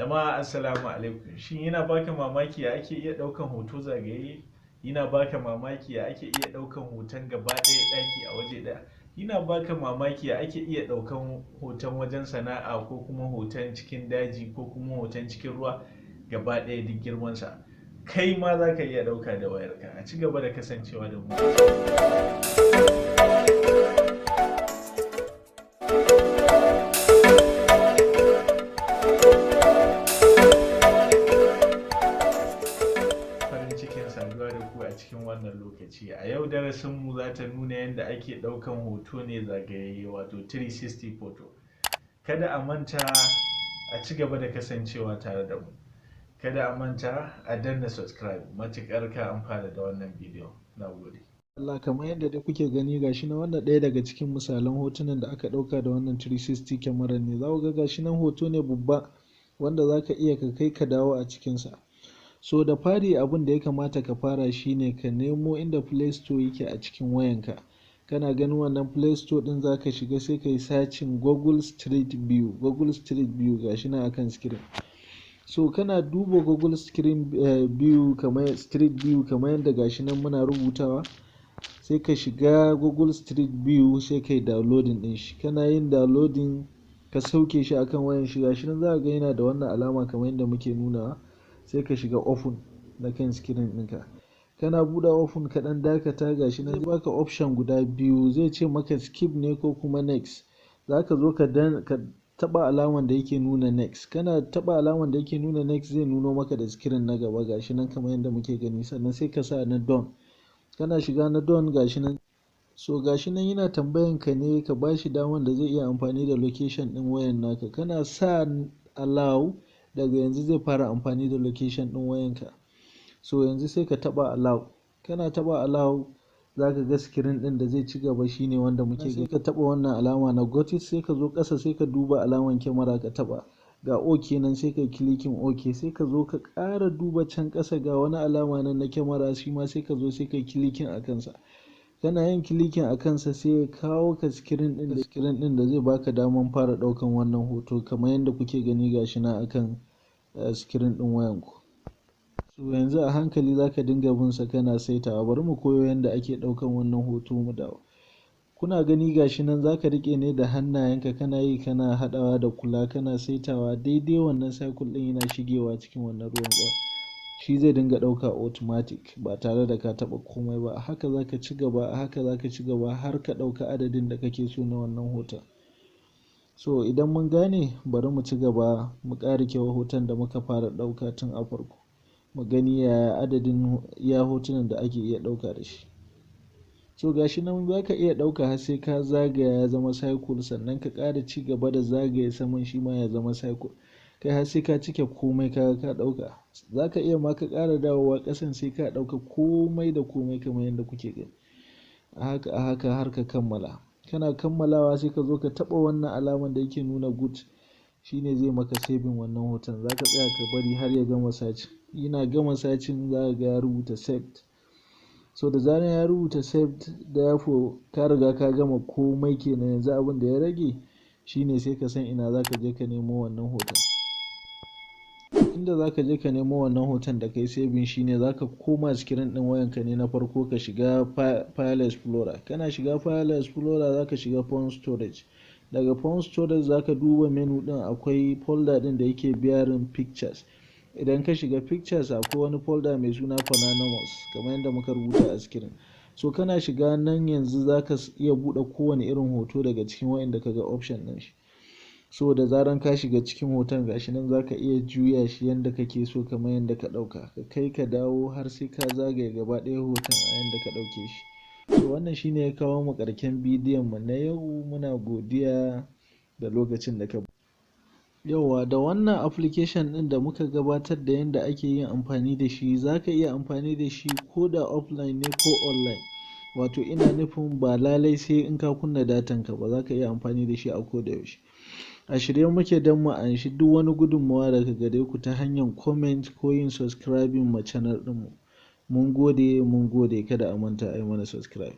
Jama'a, assalamu alaikum. Shin yana baka mamaki ya ake iya ɗaukan hoto zagaye? Yana baka mamaki ya ake iya ɗaukan hoton gaba ɗaya ɗaki a waje ɗaya? Yana baka mamaki ya ake iya ɗaukan hoton wajen sana'a, ko kuma hoton cikin daji, ko kuma hoton cikin ruwa gaba ɗaya duk girmansa? Kai ma za ka iya ɗauka da wayarka. A ci gaba da kasancewa da mu. Farin cikin saduwa da ku a cikin wannan lokaci. A yau darasinmu za ta nuna yadda ake ɗaukan hoto ne zagayayye, wato 360 photo. Kada a manta a ci gaba da kasancewa tare da mu. Kada a manta a danna subscribe matuƙar ka amfana da wannan bidiyon. Na gode. Allah, kamar yadda dai kuke gani, gashi nan, wannan ɗaya daga cikin misalan hotunan da aka ɗauka da wannan 360 kyamarar ne. Za ku ga gashi nan, hoto ne babba wanda za ka iya ka kai ka dawo a cikinsa. So da fari, abin da ya kamata ka fara shine ka nemo inda Play Store yake a cikin wayanka. Kana ganin wannan Play Store ɗin, za ka shiga, sai ka yi searching Google Street View. Google Street View, gashi nan akan screen. So kana duba Google Screen View, kamar Street View, kamar yadda gashi nan muna rubutawa, sai ka shiga Google Street View, sai ka yi downloading ɗin shi. Kana yin downloading, ka sauke shi akan wayan shi, gashi nan za ka ga yana da wannan alama kamar yadda muke nunawa. Sai ka shiga open na kan screen ɗinka. Kana buɗe open, ka ɗan dakata, gashi nan zai baka option guda biyu, zai ce maka skip ne ko kuma next. Za ka zo ka taɓa alaman da yake nuna next. Kana taɓa alaman da yake nuna next, zai nuno maka da screen na gaba, gashi nan kamar yadda muke gani. Sannan sai ka sa na done. Kana shiga na done, gashi nan. So gashi nan yana tambayan ka ne ka bashi daman da zai iya amfani da location ɗin wayan naka. Kana sa allow, daga yanzu zai fara amfani da location ɗin wayanka. So yanzu sai ka taɓa allow. Kana taɓa allow, za ka ga screen ɗin da zai ci gaba shine wanda muke gani. Ka taɓa wannan alama na got it, sai ka zo ƙasa, sai ka duba alaman kyamara, ka taɓa. Ga OK nan, sai ka clicking OK. Sai ka zo ka ƙara duba can ƙasa, ga wani alama nan na kyamara, shi ma sai ka zo sai ka clicking a kansa. Kana yin clicking a kansa, sai ya kawo ka screen ɗin da zai baka daman fara ɗaukan wannan hoto, kamar yadda kuke gani, gashi nan akan screen ɗin wayanku. So yanzu a hankali za ka dinga bin sa kana saitawa. Bari mu koyo yadda ake ɗaukan wannan hoto mu dawo. Kuna gani, gashi nan, za ka riƙe ne da hannayenka, kana yi kana haɗawa da kula, kana saitawa daidai wannan circle ɗin yana shigewa cikin wannan ruwan ƙwan. Shi zai dinga ɗauka automatic ba tare da ka taɓa komai ba. A haka za ka ci gaba, a haka za ka ci gaba har ka ɗauka adadin da kake so na wannan hoton. So idan mun gane, bari mu ci gaba mu ƙarike hoton da muka fara ɗauka tun a farko. Mu gani yaya adadin iya hotunan da ake iya ɗauka da shi. So gashi nan, za ka iya ɗauka har sai ka zagaya ya zama circle, sannan ka ƙara ci gaba da zagaye saman, shi ma ya zama circle. Kai, har sai ka cike komai ka ka ɗauka. Za ka iya ma ka ƙara dawowa ƙasan, sai ka ɗauka komai da komai kamar yadda kuke gani. A haka a haka har ka kammala. Kana kammalawa, sai ka zo ka taɓa wannan alaman da yake nuna good, shine zai maka saving wannan hoton. Za ka tsaya ka bari har ya gama searching. Yana gama searching, za ka ga ya rubuta saved. So da zarar ya rubuta saved, therefore ka riga ka gama komai kenan. Yanzu abin da ya rage shine sai ka san ina za ka je ka nemo wannan hoton. Inda za ka je ka nemo wannan hoton da kai saving shine za ka koma screen ɗin wayanka ne na farko, ka shiga File Explorer. Kana shiga File Explorer, za ka shiga phone storage. Daga phone storage, za ka duba menu ɗin, akwai folder ɗin da yake bearing pictures. Idan ka shiga pictures, akwai wani folder mai suna Pananonymous, kamar yadda muka rubuta a screen. So kana shiga nan yanzu, za ka iya buɗe kowane irin hoto daga cikin waɗanda ka ga option ɗin shi. So da zaran ka shiga cikin hoton, gashi nan, za ka iya juya shi yanda kake so kamar yadda ka ɗauka. Ka kai ka dawo har sai ka zagaye gaba ɗaya hoton a yanda ka ɗauke shi. So wannan shine ya kawo mu ƙarshen bidiyon mu na yau. Muna godiya da lokacin da ka yauwa. Da wannan application ɗin da muka gabatar da yanda ake yin amfani da shi, za ka iya amfani da shi ko da offline ne ko online. Wato ina nufin ba lalai sai in ka kunna datan ka ba, za ka iya amfani da shi a koda yaushe. A shirye muke don mu anshi duk wani gudunmawa daga gare ku ta hanyar comment ko yin subscribing ma channel ɗinmu. Mun gode, mun gode. Kada a manta a yi mana subscribe.